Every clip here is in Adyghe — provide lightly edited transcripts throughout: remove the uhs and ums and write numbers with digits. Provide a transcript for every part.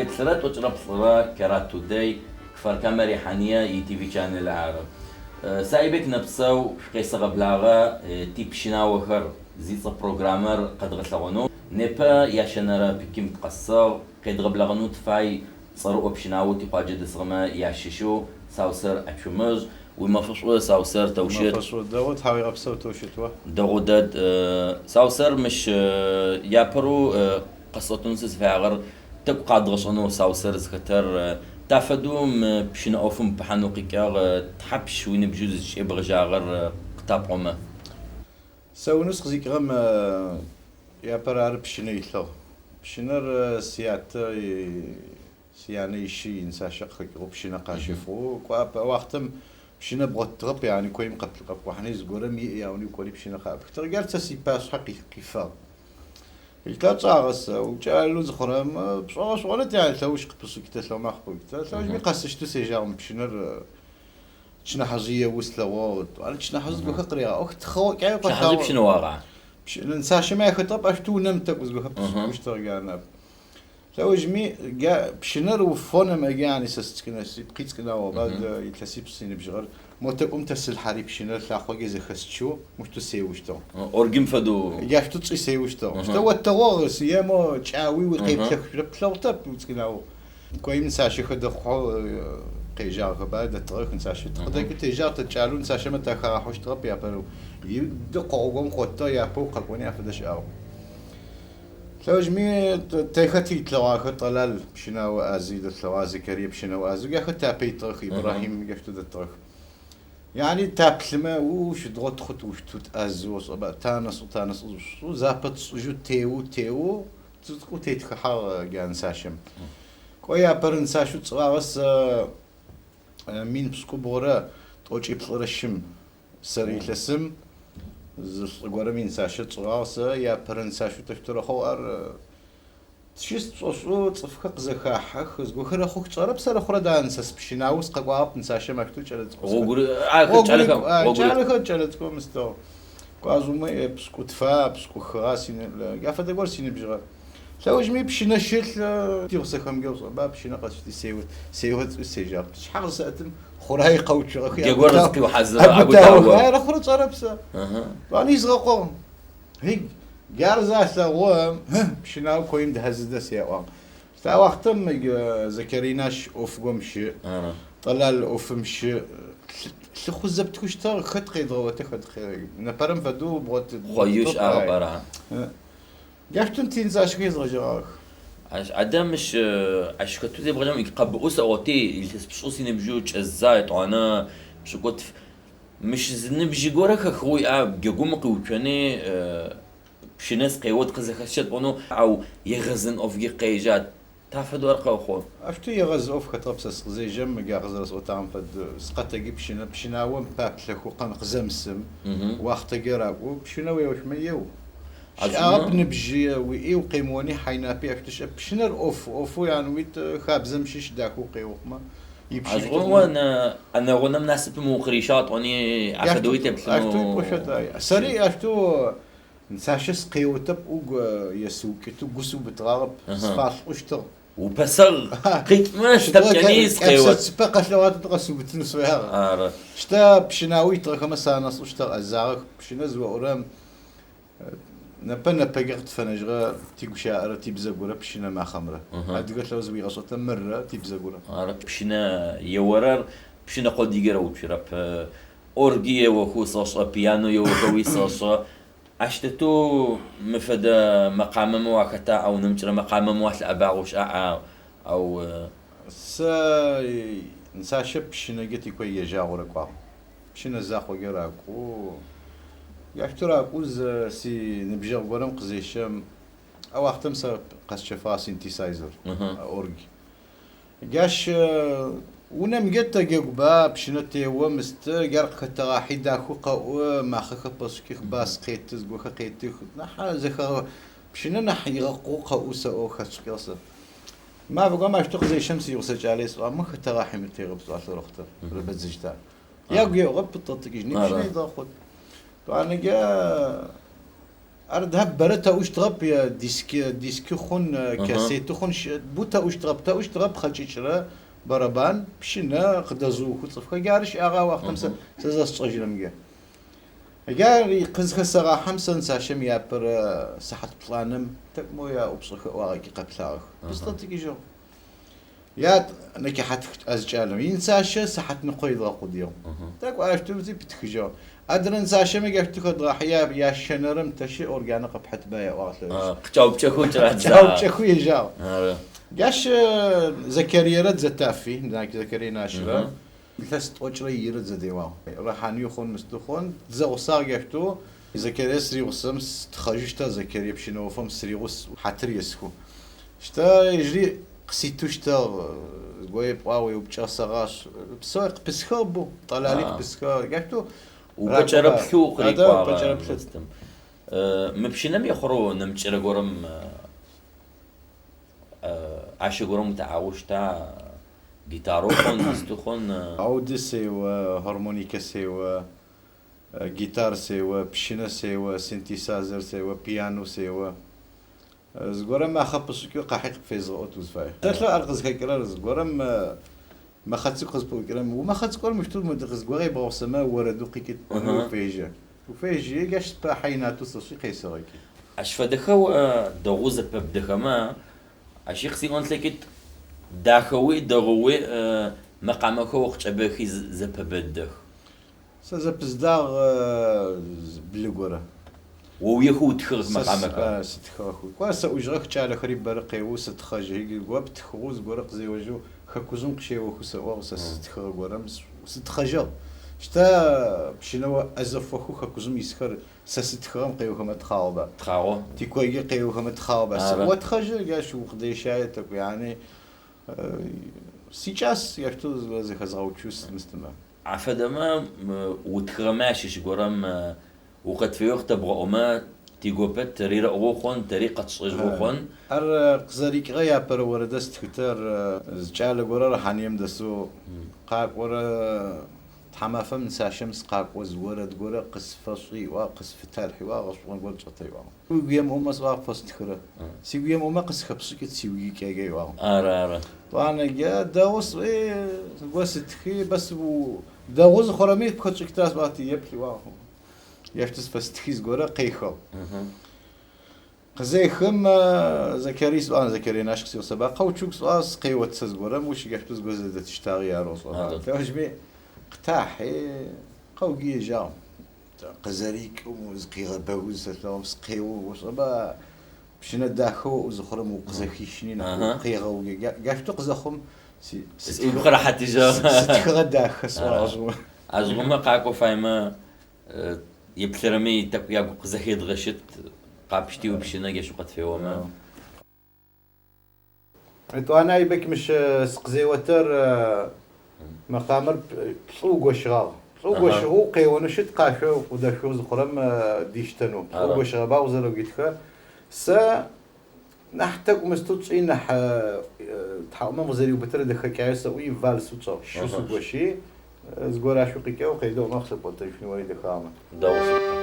Миниплӏырэ тӏокӏырэ плӏырэ Карат Today, Кфар-Камэ Рихьание и ТВ Channel ары. Сэ Айбек Нэпсэу шъукъесэгъэблагъэ Типщынаохэр зицӏэ программэр къэдгъэлъэгъонэу. Непэ ящэнэрэ пикым тыкъэсыгъ, къедгъэблэгъэнэу тыфай цӏэрыӏо пщынаоу тикъуаджэ дэсыгъэмэ ящыщэу Саусэр Ацумыжъ. Уимэфэшӏу, Саусэр, тэу щыт? Уимэфэшӏу, дэгъу, тхьауегъэпсэу, тэу щыт о? Дэгъу дэд. Саусэр, мыщ япэрэу къэсӏотэнэу сызыфэягъэр тӏэкӏу къадгъэшӏэнэу Саусэр зыхэтэр. Тафэдэу мы пщынэ ӏофым пыхьанэу къикӏыгъ, тхьапш уиныбжьэу зыкӏебгъэжьагъэр къытапӏомэ? Сэ унэу сыкъызикӏыгъэм япэр ары пщынэ илъыгъ. Пщынэр сятэ Сянэ ишы инысащэ къыхэкӏыгъэу пщынэ къащэфыгъэу, кӏо а уахътэм пщынэ бгъоттыгъэп, яни коим къэпкӏухьани зыгорэм иӏ яуни укӏори пщынэ къаӏыпхытыгъ. Джар сэ сипашъхьэ къифагъ. Илъэс чӏагъэ сэ, укӏалэу зыхъурэм пшӏогъэшӏэгъонэт яни лъэуж къыпышӏыкӏытэ, лъэу нахь къыпыкӏытэ. Лъэужми къэсыщтэу сежьагъ мы пщынэр чынахьыжъ еу слъэгъугъ. Ар чынахьыжъ зыгохэр къырегъаӏох, тхъэгъо кӏаеу Чынахьыжъи къэлъагъо. пщынэуагъа? Пщынэ нысащэмэ яхэтыгъэп, ащ ту унэм тӏэкӏу зыгохэр пышӏыкӏыщтыгъ джар. Лъэужми, джа пщынэр уфоным ыги ани сэ сыцӏыкӏунэ, сипкъи цӏыкӏунагъоба, илъэсипшӏ синыбжьыгъэр, мо тӏэкӏум тэсылъхьэри пщынэр лъакъоги зэхэсчэу мыщтэу сеущтыгъ. Оргым фэдэу. Джащтэу тшӏи сеущтыгъ. Щтэ оттэгъугъ, е мо кӏауи уикъеплъэхшъурэп, плъэгъутэп уцӏыкӏунагъоу. Коим нысащэхэр дэхъухьэу къежьагъэхэба, дэтыгъэх нысащэ. Тыкъыдэкӏэу тежьагъ, тэ кӏалэу нысащэмэ тахагъахьэщтыгъэп япэрэу. Иды къогъугом къоттыгъ, япэу къэкӏони афэдэ щыӏагъэп. Лъэужми тэ хэт итлъэгъуахэр Тӏалал пщынауэ ӏази дэтлъэгъуа, Зэкэрие пщынауэ ӏазэу, ахэр тапэ итыгъэх, Ибрахьим джащтэу дэтыгъэх. Яни таплъымэ, у щыдгъот хъут ущтут ӏазэу ошӏэба, танэсӏу, танэсӏу зышӏу, запэтшӏыжьэу теу, теу, цӏыкӏу тетхыхьагъ джа нысащэм. Кӏо япэрэ нысащэу тшӏыгъагъэ сэ 1993 сэры илъэсым зы лӏы горэм инысащэ тшӏыгъагъ сэ, япэрэ нысащэу тӏэкӏу тырэхъугъ ар тщыс тшӏошӏэу цӏыфхэр къызэхахьэх, зыгохэр рэхъух тшӏэрэп сэ рэхъурэ да сэ сыпщынаоу сыкъэкӏуагъэп нысащэм аштэу кӏэлэцӏыкӏу Гъогур, ахэр кӏалэхэм, гъогур. Кӏалэхэр кӏэлэцӏыкӏоу мыстыгъ. Кӏуажъумэ пшӏыкӏутфа, пшӏыкӏухыгъа синыб, афэдэ гор синыбжьыгъэ. Лъэужми пщынэ щылъ тигъусэхэмкӏэ ошӏэба, пщынэ къэсшти сео, сео цӏуи сежьагъ. Сшъхьэ къызысэӏэтым хъурай къэуцугъэх, Джэгур зыкъиухьазырыгъ, ӏэгутао. Рэхъурэ тшӏэрэп сэ. Тӏуани изгъэкъугъ. Хьи, джар залъэгъум, пщынау коим дыхьэзыдэ сеӏуагъ. Сэ а уахътэм Зэкэринаш ӏофыгом щыӏ, Тӏалал ӏофым щыӏ. Лъыхъу зэптхыщтыгъ, хэт къедгъэоты, хэт нэпэрэм фэдэу бгъот. Хъоюу щыӏагъэп ара? Джащтэу тинысащэхэр езгъэжьэгъагъэх. Ащ адэ мыщ ащ хэтэу зебгъэжьэм къэбыӏоу сэӏоти, илъэс пшӏы синыбжьэу кӏэзза, етӏуанэ пшӏыкӏутф. Мыщ зы ныбжьы горэ хэхыгъэу иӏа, джэгум укъиуцони, пщынэ сыкъеот къызэхэсщэт пӏонэу, ау егъэзын ӏофги къежьа, тафэдэу ар къэхъу. Ащтэу егъэзы ӏоф хэтыгъэп сэ сыкъызежьэм, джа къызэрэсӏотагъэм фэд, сыкъэтэджи пщынэ, пщынаом паплъэхэу къэн къызэмысым, уахътэкӏэ ракӏоу, пщынэ уеошъумэ еу. Щыӏагъэп ныбжьы уиӏи укъемыони хьайнапи ащтэу щыӏэп. Пщынэр ӏоф, ӏофэу януит хабзэм щыщ дахэу укъеохъумэ, Ащыгъум о ӏэнэ гъунэм насыпым укъырищагъ тӏони афэдэуи Ащтэу теплъынэу. пӏошъот. Сэри ащтэу нысащэ сыкъеотэп, угу есыукӏытэу гу сыубытыгъагъэп, сфалӏущтыгъ. Упэсэгъ къикӏмэ сытэпкӏэни сыкъеот. Кӏэпсэ цыпэ къэлъэгъуатэу тыкъэсыубытын сфэягъ. Ары. Щтэ пщынаоу итыгъэхэмэ санэсӏущтыгъ, ӏэзагъэх. Пщынэ зыоӏорэм Непэ непэкӏэ къытфэнэжьыгъэ тигущыӏэрэ тибзэгурэ пщынэ махъэмрэ. Адыгэ лъэу зыуигъэшӏэтэ мыррэ тибзэгурэ. Ары, пщынэ еорэр пщынэ къодыйгэ рэуцурэп. Орги еохэу сэшӏэ, пиано еохэуи сэшӏэ. Ащ тетэу мы фэдэ мэкъамэмэ уахэта, ау нэмыкӏрэ мэкъамэмэ уалъыӏэбагъэу щыӏа, ау. Сэ нысащэ пщынэкӏэ тикой ежьагъэу рэкӏуагъ. Пщынэ закъокӏэ ракӏоу, джащтэу ракӏоу зы си ныбжьэгъу горэм къызещэм, а уахътэм сэ къэсщэфыгъэ синтесайзер, орг. Джащ унэмкӏэ тэджэгуба, пщынэ тео, мысты, джар къыхэтэгъахьи, дахэу къэӏо, махъэхэр пэшӏыкӏых, бас къеты, зыгохэр къетых, нахь зэхэгъэ, пщынэ нахь игъэкъугъэу къэӏу сэӏо, хэсшӏыкӏыгъ сэ. Мафэ горэм ащтэу къызещэм сигъусэ кӏалэ есӏуагъ, мы хэтэгъахьи мыр тегъэпсӏуа лъэрыхъутэр, рэбэдзыщта. Ягу еӏугъэп, пытӏэтӏыкӏыжьыни пщынэ идгъэхъут. Тӏуанэкӏэ Ар бэрэ тэӏущтыгъэп, диски хъун, кассеты хъун, бу тэӏущтыгъэп. Тэӏущтыгъэп пхъэкӏычрэ барабан, пщынэ къыдэзыуху цӏыфхэр. Джары щыӏагъэ а уахътэм сэ зэсшӏэжьырэмкӏэ. Джар къызхэсэгъахьэм сэ нысащэм иапэрэ сыхьат плӏанэм тӏэкӏу мо яӏупшӏэхэр ӏуагъэкӏи къэплъагъэх. Къыстӏэтыкӏыжьыгъ. Ят нэкӏыхьатх а зы кӏалэм. Инысащэ сыхьат ныкъо идгъэкъудыигъ. Тӏэкӏу ащтыти птхыжьыгъ. Адрэ нысащэми джащтэу хэдгъахьи, ящэнэрэм тэщи органыр къэпхьытба яӏуагъ лъэӏужь. Къыкӏэупчӏэхэу кӏэрадзагъ. Къыкӏэупчӏэхэу ежьагъ. Джащ Закариерэ Дзэтафи, Закарие Нашрэ, илъэс тӏокӏрэ ирэ зэдеуагъ. Рэхьаныю хъун, мысту хъун, тызэгъусагъ джащтэу. Закарие сыригъусэм стхъэжьыщта, Закарие пщынэофэм сыригъус, хьатыр есхыу. Щта ежьри къыситыу щтыгъ, зыгорэ епӏуагъ, уеупчӏыгъ, сэгъашӏ. Псэу къыпысхыгъ бу, Тӏалали къыпысхыгъ. Джащтэу Упэкӏэрэплъэу къырикӏуагъ. Мы пщынэм ехъурэу нэмыкӏырэ горэм ӏашэ горэм утэӏагъэу щыта, гитарэу хъун, мысту хъун. Ауды сео, гармоникэ сео, гитар сео, пщынэ сео, синтесайзер сео, пиано сео. Зыгорэм махъэ пышӏыкӏэу къахьи къыпфезгъэӏот узфае. Тэлъэ ар къызхэкӏырэр зыгорэм мэхъэ цӏыкӏу къызпыӏукӏырэм, умэхъэ цӏыкӏур мыщтэу мыдэ къызгорэ ебгъэгъусэмэ орэдэу къикӏыт пӏонэу уфежьэ. Уфежьи, джащ спэхьэ инатэу сэшӏи къесэгъэкӏи. Ащ фэдэхэу дэгъоу зэпэбдэхэмэ, ащи къысиӏон лъэкӏыт, дахэуи дэгъоуи мэкъамэхэу къыкӏэбэхи зэпэбэдэх. Сэ зэпыздагъ блы горэ. О уехэу утхыгъэх мэкъамэхэр? Сэ сытхыгъэх. Кӏо, сэӏужьыгъэх кӏалэхэри бэрэ къеоу сытхъэжьыгъ. О птхыгъэу зыгорэ къызеожьэу хэкужъым къыщеохэу сэӏуагъ, сэ сытхыгъэ горэм сытхъэжьыгъ. Щтэ пщынэо ӏэзэфохэу хэкужъым исхэр сэ сытхыгъэм къеохэмэ тхъагъоба? Тхъагъо. Тикойги къеохэмэ тхъагъоба? Отхъэжьы, джащ укъыдещае тӏэкӏу, яни сикӏас, джащтэу зэхэзгъэуцу сымыстымэ. Афэдэмэ утхыгъэмэ ащыщ горэм укъытфеуи къытэбгъэӏомэ, тигопэ тэри рэӏыгъэу хъун, тэри къэтшӏэжьыгъэу хъун. Ар къызэрикӏыгъэ иапэрэ орэдэ стхытэр зы кӏалэ горэ Рыхьаныем дэсэу къакӏорэ тхьамафэм нысащэм сыкъакӏо зы орэд горэ къысфэшӏи ыӏуагъ, къысфыталъхьи ыӏуагъ, гъэшӏэгъон горэ тшӏэтэ ыӏуагъ. Угу емыӏомэ сӏуагъ пфэстхырэ. Сигу емыӏомэ къысхэпшӏыкӏыт сиугикӏэгэ ыӏуагъ. Ары, ары. Тӏуанэкӏэ дэгъу сӏуи, зыгорэ сытхи, бэс дэгъу зыхъурэми пхэшӏыкӏыта сӏуагъ, еплъ ыӏуагъ. Ешъутыс фэстхи зыгорэ къехыгъ. Къызехым Закарий сӏуагъ, Закарий наш къысиӏосэба, къэуцуг сӏуагъ, сыкъеот сэ зыгорэм, ущ ешъутыс зыгорэ зэдэтштагъи арэу сӏуагъ. Тэжьми къытахьи, къэуги ежьагъ. Къызэрикӏыу зыкъигъэбэгу зысэлъэгъум сыкъеу ошӏэба, пщынэ дахэу зыхъурэм укъызэхищыни нахь укъегъэуги. Джащтэу къызэхъум Угу къырэхьатыжьыгъ. Сытхыгъэ дахэ сӏуагъ. Ажъгъэмэ къакӏо фаемэ, еплъырэми тӏэкӏу ягу къызэхедгъэщыт, къапщти упщынэ джащ укъытфеомэ. Етӏуанэ Айбек мыщ сыкъызеотэр мэкъамэр плӏы угощыгъагъ. Плӏы угощыгъэу къеонэу щыт къашъо къыдэшъоу зыхъурэм диштэнэу. Плӏы угощыгъэба узэрэгуитхэ. Сэ нахь тӏэкӏу мыстэу тшӏи нахь тхьаӏумэм къызэриубытырэ дэхэкӏаеу сэӏуи вальс утшӏыгъ. Щы сыгощи зыгорэ ащ укъикӏэу къедэӏумэ къысэпӏотэжьын ори дэхагъэмэ. Дэгъу шъыпкъэ.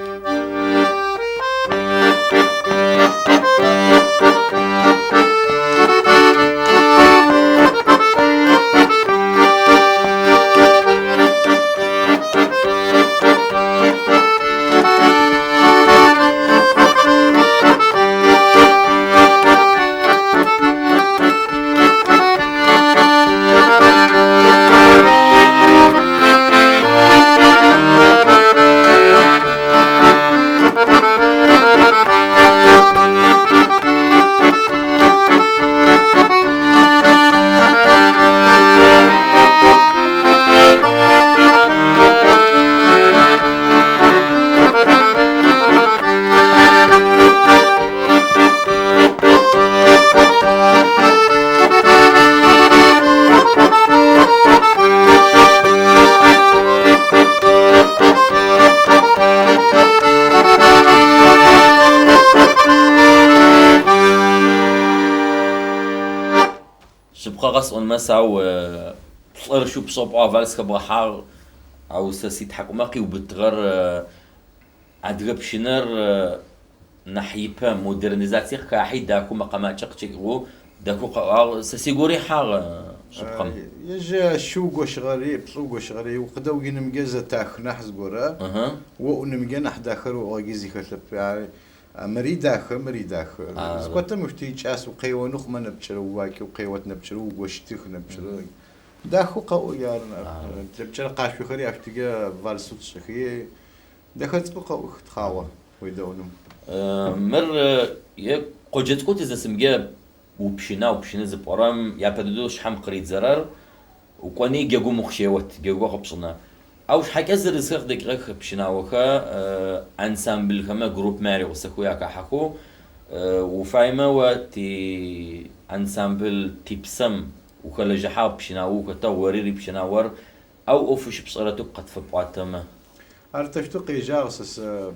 Шъыпкъэ къэсӏонмэ, сау плӏыр шыу пшӏэпӏуагъ вальс хэбгъэхьагъ, ау сэ ситхьакӏумэ къиубытыгъэр адыгэ пщынэр Нахь ипэ модернизацие къыхахьи дахэу мэкъэмакӏэ къыкӏэкӏыгъэу дахэу къэӏуагъ. Сэ сигу рихьагъ шъыпкъэм. Ежь щы угощыгъэри, плӏы угощыгъэри, укъыдэугынымкӏэ зэтах нахь зыгорэ, оӏунымкӏэ нахь дахэр оӏугъэкӏи зи хэлъэп. Мыри дахэ, мыри дахэ. Зыкӏотэм ушты икӏас, укъеоны хъумэ нэпкӏырэ, ууакӏэ укъеот нэпкӏырэ, угощтых нэпкӏырэ. Дахэу къэӏу ар. Нэпкӏырэ къашъохэри аштыгэ вальсу тшӏыхи, дэхэ цӏыкӏу къэӏух тхъагъо уедэӏуным. Мыр е къоджэ цӏыкӏоу тызэсымкӏэ упщынау, пщынэ зыпӏорэм япэ дэдэу шъхьэм къыридзэрэр укӏони джэгум укъыщеот, джэгу къэпшӏынэ. Ау шъхьэкӏэ зырызхэр къыдэкӏыгъэх пщынаохэ ансамблхэмэ, группмэ яригъусэхэу яхахьэхэу. Уфаемэ о ти ансамбль Типсэм ухэлэжьыхьагъ, пщынаоу ухэтыгъ, ори рипщынаор, ау ӏофэу щыпшӏэрэ тӏэкӏу къэтфэпӏуатэмэ. Ар тэщтэу къежьагъ сэ сэ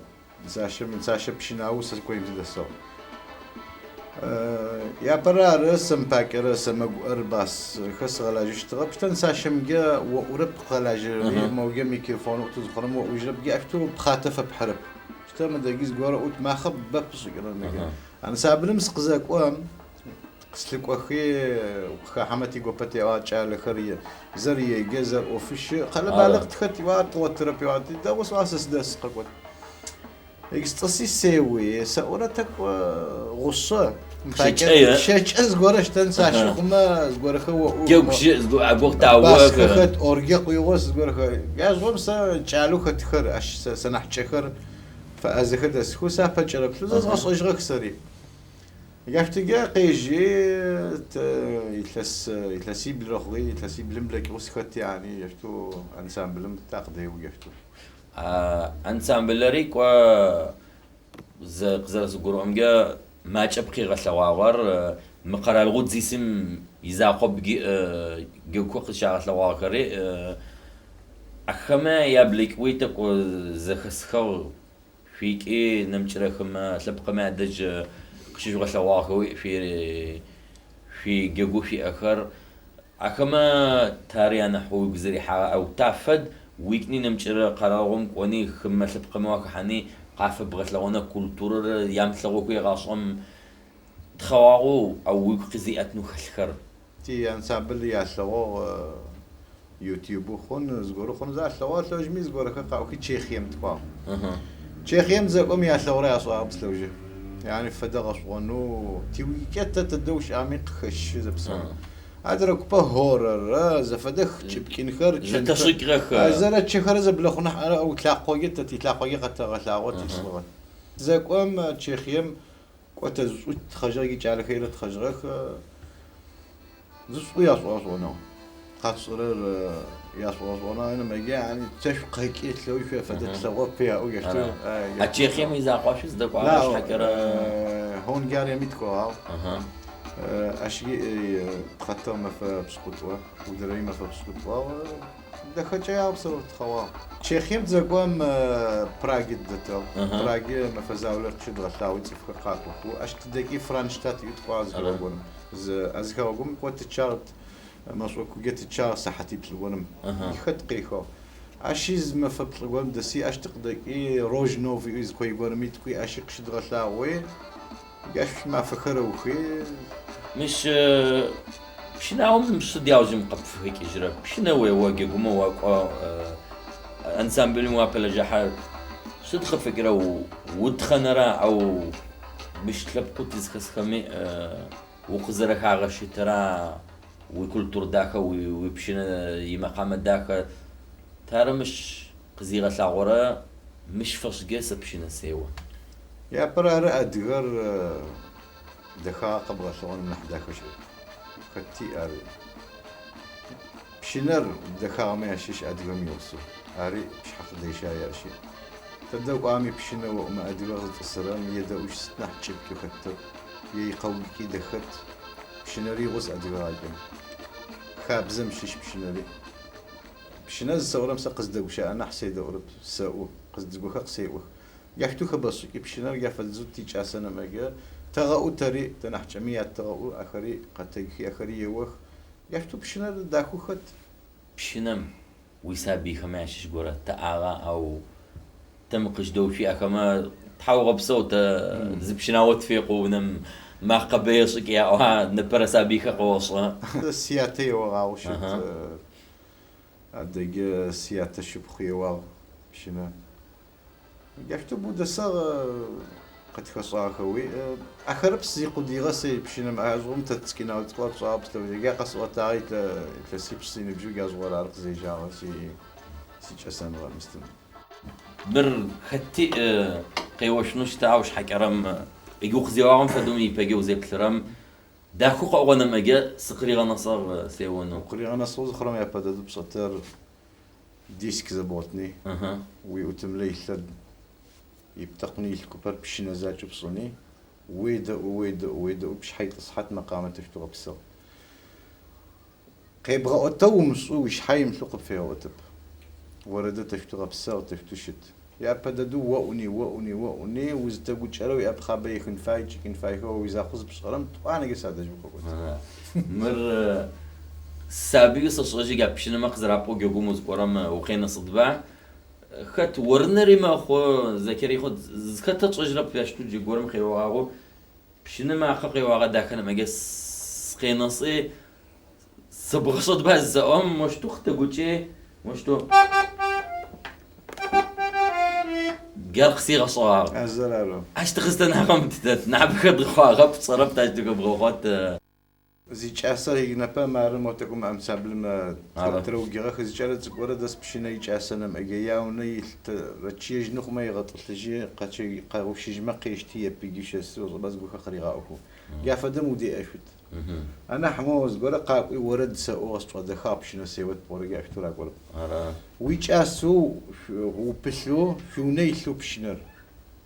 нысащэм, нысащэ пщынаоу сэ коим сыдэсыгъ. Япэрэ ары сэмпакӏэрэ сэмэгуӏэр бас хэсыгъэлажьэщтыгъэп. Штэ нысащэмкӏэ оӏурэп къэлажьэрэри, моугэ микрофон ӏутэу зыхъурэм оӏужьрэп, джащтэу пхъатэ фэпхьырэп. Штэ мыдэги зыгорэ ӏут, махъэ бэ пышӏыкӏырэр мыгэ. Ансамблым сыкъызэкӏом, къыслъыкӏохи, укъыхахьэмэ тигопэ теӏуагъ кӏалэхэр зэр еджэ, зэр ӏофы щыӏ. Къэлэбалыкъ тхэт иӏуагъ, дгъотырэп иӏуагъ. Дэгъу сӏуагъ сэ сыдэс къэкӏот. Тӏыси сеуи, сэӏорэ тӏэкӏу гъушъэ. Щэкӏэ зыгорэ щтэн сащыхъумэ, зыгорэхэр оӏу. Джэгу щыӏ, агу къытаох. Баскэ хэт, орге къуигъо зыгорэхэр. Яжъгъом сэ кӏалэу хэтхэр, ащ сэ нахь кӏэхэр фэӏазэхэр дэсхэу сапэкӏэрэплъэу зэзгъэшӏэжьыгъэх сэри. Яштыгэ къежьи, илъэс илъэсиблырэ хъугъи, илъэсиблым блэкӏыгъэу сыхэт яни, яштэу ансамблым такъыдеу яштэу. Ансамблэри кӏо къызэрэсыгурыӏомкӏэ макӏэп къигъэлъэгъуагъэр. Мы къэралыгъоу тызисым изакъоп джэгухэр къызщагъэлъэгъуагъэхэри. Ахэмэ яблэкӏыгъуи тӏэкӏу зэхэсхыгъ. Шъуикӏи нэмыкӏырэ хымэ лъэпкъымэ ядэжь къыщыжъугъэлъэгъуагъэхэуи шъуиджэгу шъуиӏэхэр. Ахэмэ тари анахьэу угу зэрихьагъэ, ау тафэд уикӏни нэмыкӏырэ къэралыгъом кӏони, хымэ лъэпкъымэ уахэхьани къафэбгъэлъэгъонэ культурэр ямылъэгъухэу егъашӏэм тхъэгъуагъэу, ау угу къызиӏэтынэу хэлъхэр. Ти ансамбль ялъэгъугъ Ютуб хъун, зыгорэ хъун залъэгъугъ, лъэужми зыгорэхэр къаӏохи Чехием тыкӏуагъ. Чехием зэкӏом ялъэгъурэ яшӏагъэп слъэужы. Яни фэдэ гъэшӏэгъонэу тиуикӏэ тэ тыдэ ущыӏэми къыхэщы зэпсэу. Адрэ купэ хорэрэ зэфэдэх кӏыпкӏынхэр, Зэтэшӏыкӏыгъэх. Зэрэчэхэрэ зэблэхъу нахь ау лъакъоге тэ тилъакъоге къэтэгъэлъагъо тилӏыгъэ. Зэкӏом Чехием кӏо тэ зышӏу тхъэжьыгъэх, икӏалэхэр тхъэжьыгъэх. Зышӏу яшӏогъэшӏэгъоныгъ. Къатшӏэрэр яшӏогъэшӏэгъоныгъ нэмыкӏ яни тэшъу къэкӏи лъэуи шъо фэдэ тлъэгъоп яӏэу яштэу. А Чехием изакъуа шъуздэкӏуагъэр шъхьакӏэрэ? Хунгариеми тыкӏогъагъ. Ащи тхъэтыгъ мэфэ пшӏыкӏутӏо, удырэми мэфэ пшӏыкӏутӏо. Дэхэкӏэ ягъэпсэу тхъэгъуагъ. Чехием тызэкӏом Праги тыдэтыгъ. Праги мэфэ заулэр къыщыдгъэлъагъуи цӏыфхэр къакӏохэу. Ащ тыдэкӏи Франштадт иӏэу тыкӏуагъ зы хэгъэгум. Зы хэгъэгум кӏо тычъагъ, мэшӏокугэ тычъагъ сыхьатиплӏ горэм. Хэт къехыгъ. Ащи зы мэфэ плӏы горэм дэси, ащ тыкъыдэкӏи Рожнов иӏэу зы кой горэми тыкӏуи, ащи къыщыдгъэлъагъуи, джащ мафэхэр ыухи. Мыщ пщынаом сыд яужым къыпфыхэкӏыжьырэ? Пщынэ уео, джэгумэ уакӏо, ансамблым уапэлэжьыхьэ. Сыд къыпфэкӏырэ утхъэнэра, ау мыщ лъэпкъэу тызхэсхэми укъызэрэхагъэщытыра, уикультур дахэ, уипщынэ имэкъамэ дахэ. Тары мыщ къызигъэлъагъорэ мыщ фэшӏкӏэ сэ пщынэ сео. Япэрэ ары адыгэр дэхагъэ къэбгъэлъэгъоным нахь дахэ щыӏэп. Хэти ар пщынэр дэхагъэмэ ящыщ адыгэм игъусэу. Ари пшъхьэ къыдэщае ащи. Тэдэ кӏуагъэми пщынэ оӏомэ адыгэ зытӏысырэм едэӏущ сыт нахь кӏыпкӏэу хэтэп, е икъэукӏи дэхэт. Пщынэри игъус адыгэгъакӏэм. Хабзэм щыщ пщынэри. Пщынэ зысэӏорэм сэ къыздэгущыӏэ нахь седэӏурэп, сэӏу, къыздзыгохэр къысеӏох. Яшъуту хэбэшӏыкӏи пщынэр яфэдзу тикӏасэ нэмыкӏэ тэгъэӏу тэри, тэ нахь кӏэми ятэгъэӏу, ахэри къэтэджхи, ахэри еох. Яшъуту пщынэр дахэу хэт. Пщынэм уисабыйхэмэ ящыщ горэ тэӏагъа, ау тэ мы къыжьдэуцуи ахэмэ Тхьауегъэпсэу, тэ зы пщынао тфекъу унэм макъэ бэ ешӏыкӏ яӏуа, непэрэ сабыйхэр къыошӏэ. Сятэ еогъагъэу щыт. Адэкӏэ сятэ шыпхъу еуагъ пщынэ. Джащтэу бэу дэсыгъ къытхэшӏагъэхэуи. Ахэрэп сызикъудыигъэ сэ пщынэм. Ащыгъум тэ тыцӏыкӏунагъ цӏыкӏугъэ тшӏагъэп сыдэу. Джа къэсӏотагъэ илъэсипшӏ синыбжьэу джащыгъор ары къызежьагъэр сикӏэсэныгъэ мыстым. Мыр хэти къеошъунэу щыта, ау шъхьакӏэрэм ыгу къызеуагъэм фэдэу ипэкӏэ узеплъырэм дахэу къэӏогъэ нэмыкӏэ сыкъыригъэнэсыгъ сеонэу. Укъыригъэнэсыгъэу зыхъурэм япэ дэдэу пшӏэтэр диск зэбгъотыни, уиӏутымлэ илъыр иптэкъуни илъ купэр пщынэ закӏэу пшӏыни, уедэӏу, уедэӏу, уедэӏу, пшъхьэ итӏысхьат мэкъамэ тэшъутэу гъэпсыгъ. Къебгъэӏотэу умышӏэу уишъхьэ имылъэу къыпфегъэӏотэп. Орэдыр тэшъутэу гъэпсыгъ, тэшъутэу щыт. Япэ дэдэу оӏуни, оӏуни, оӏуни, узытэгукӏэрэ уиӏэпхъабэ ехын фай, кӏыкӏын файхэу о уизакъоу зыпшӏэрэм тӏуанэкӏэ садэжь укъэкӏот. Мыр сабыеу сэшӏэжьы, джа пщынэмэ къызэрапӏоу джэгум узыкӏорэм укъенэсыдба? Хэт орынэри мэхъу, зэкӏэри хъу, зыхэтыр тшӏэжьырэп, джащтэу джы горэм къеогъагъэу, пщынэ макъэ къеуагъэ дахэ нэмыкӏэ сыкъенэсӏи, Сыбгъэшӏэтба зысэӏом, мощтэу къытэгукӏи, мощтэу джар къысигъэшӏэгъагъ. Азэр ары. Ащ тыкъызтэнагъэм тыдэт, нахьыбэ хэдгъэхъуагъэп, тшӏэрэп ащ тыхэбгъэхъот. Зикӏасэр игнэпэ мары мо тӏэкӏум ансамблым тырэугигъэх, зы кӏэлэ цӏыкӏу горэ дэс пщынэ икӏасэ нэмыӏэгэ яунэ илъ рэчъыежьыны хъумэ егъэтӏылъыжьы, къэущыжьмэ къешти епыги щэсы, ошӏэба зыгохэр къыригъаӏохэу. Джа фэдэм удеӏэшъут. Анахь моу зыгорэ къакӏуи орэд сэӏо къысшӏодэхагъ пщынэ сеот пӏорэ джащтэу ракӏорэп. Уикӏасэу упылъэу шъуиунэ илъэу пщынэр.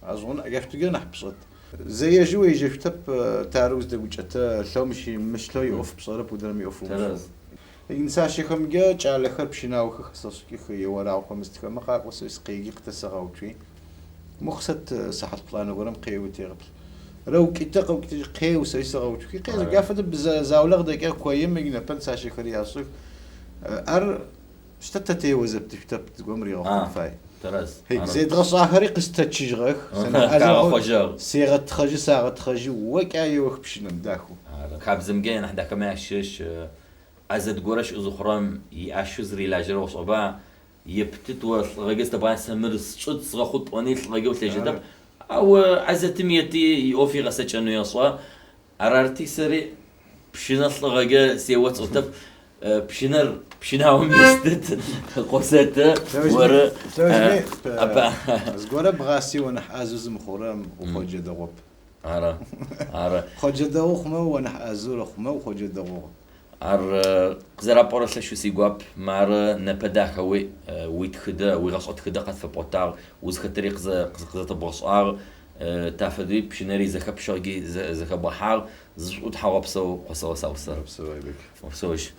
Азгъун джащтугэ нахь пшӏэт. Зэежьэу уежьэшъутэп тары уздэгукӏэтэ лъэу мыщ мыщ лъэу иӏоф пшӏэрэп удрэм иӏоф умышӏэу. Нысащэхэмкӏэ кӏалэхэр пщынаохэр хэсэшӏыкӏых еорагъохэр мыстхэмэ къакӏо сэӏуи сыкъеджи къытэсэгъэуцуи. Мо къысэт сыхьат плӏанэ горэм къеуи тегъэплъ. Рэукӏытэ къэукӏытэжьы къеу сэӏуи сэгъэуцухи къеу. Джа фэдэ заулэ къыдэкӏыгъ коим игнэпэ нысащэхэри яшӏых. Ар щтэ тэ тео зэптышъутэп зыгорэм ригъэхъун фай. Тэрэз. Зедгъэшӏахэри къыстэчыжьыгъэх. Хагъэхъожьыгъ. Сегъэтхъэжьы, сагъэтхъэжьы, о кӏа еох пщынэм дахэу. Хабзэмкӏэ нахь дахэмэ ащыщ ӏазэт горэ щыӏэ зыхъурэм иӏашэу зырилажьэрэ ошӏэба, Ептыт о лӏыгъэкӏэ зытэбгъан сэ мыр сшӏыт сгъэхъут пӏони лӏыгъэкӏэ улъежьэтэп. Ау ӏазэтым ети иӏоф игъэцэкӏэнэу ешӏэ. Арарти сэри пщынэ лӏыгъэкӏэ сео сӏотэп. Пщынэр пщынаом естыт, къосэты, оры апа. Зыгорэ бгъаси о нахь ӏазэу зымыхъурэм ухъоджэ дэгъоп. Ары, ары. Хъоджэ дэгъу хъумэ о нахь ӏазэу рэхъумэ ухъоджэ дэгъугъ. Ар къызэрапӏорэр лъэшэу сигуап. Мары непэ дахэуи уитхыдэ, уигъэшӏэ тхыдэ къэтфэпӏотагъ, узхэтыри къызэтэбгъэшӏагъ, тафэдэуи пщынэри зэхэпщэгъи зэхэбгъэхьагъ. Зышӏу тхьауегъэпсэу Къосэгъу Саусэр. Опсэу, Айбек. Опсэужь.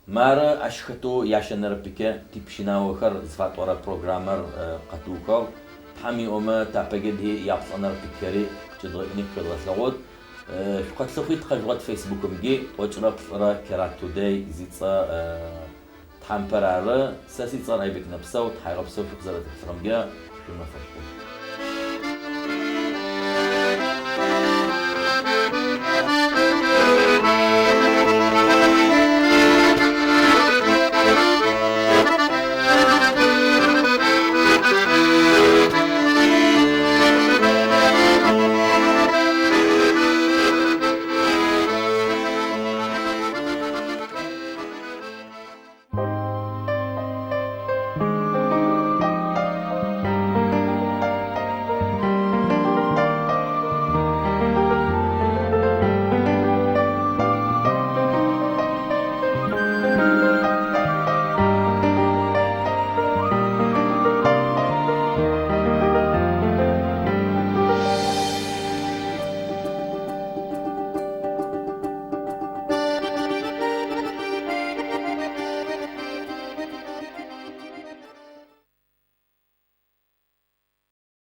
Мары ащ хэтэу ящэнэрэ пикэ типщынаохэр зыфатӏорэ программэр къэтыухыгъ. Тхьэм иӏомэ, тапэкӏэ ди яплӏэнэрэ пикэри къыкӏэдгъэкӏыни шъодгъэлъэгъут. Шъукъэтлъыхъуи тыкъэжъугъэт Фейсбукымкӏи 43 Керат Today зицӏэ тхьампэр ары. Сэ сицӏэр Айбек Нэпсэу, тхьауегъэпсэу шъукъызэрэтэплъыгъэмкӏэ шъуимэфэшӏу.